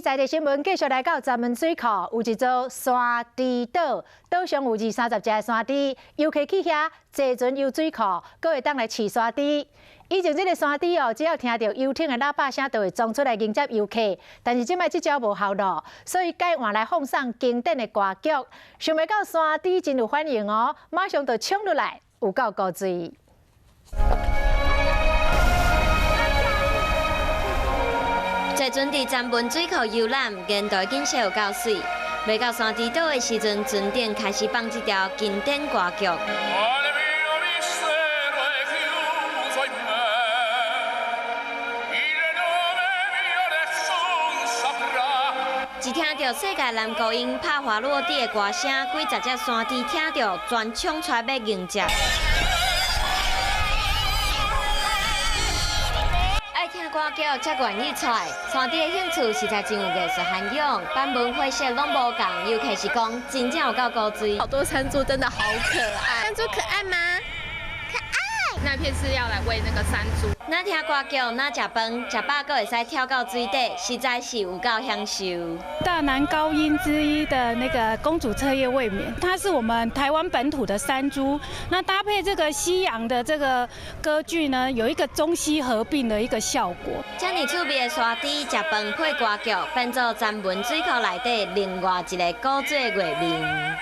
在地新聞繼續來到石門水庫，有一座山豬島，島上有二三十隻山豬，遊客去遐坐船遊水庫，閣會當來飼山豬。以前這个山豬哦，只要聽著遊艇的喇叭聲，就會衝出來迎接遊客。但是這擺這招無效囉，所以改換來放送經典的歌劇。想袂到山豬真有反應哦，馬上就衝入來，有夠古錐。坐船佇石門水庫遊覽，沿途景色有夠媠。欲到山豬島的時陣，船頂開始放這條經典歌劇。一聽著世界男高音帕華洛蒂的歌聲，幾十隻山豬聽著全衝出來欲迎接。愛聽歌劇才願意出來，山豬的興趣實在真有藝術涵養，版本花色攏無仝，尤其是講真正有夠古錐。好多山豬真的好可愛，山豬可愛嗎？可愛。那片是要來餵那個山豬。若聽歌劇，若食飯，食飽閣會使跳到水底，實在是有夠享受。大男高音之一的那個公主徹夜未眠，它是我們台灣本土的山豬，那搭配這個西洋的這個歌劇呢，有一個中西合併的一個效果。這麼趣味的山豬食飯配歌劇，變做石門水庫內底另外一个古錐的畫面。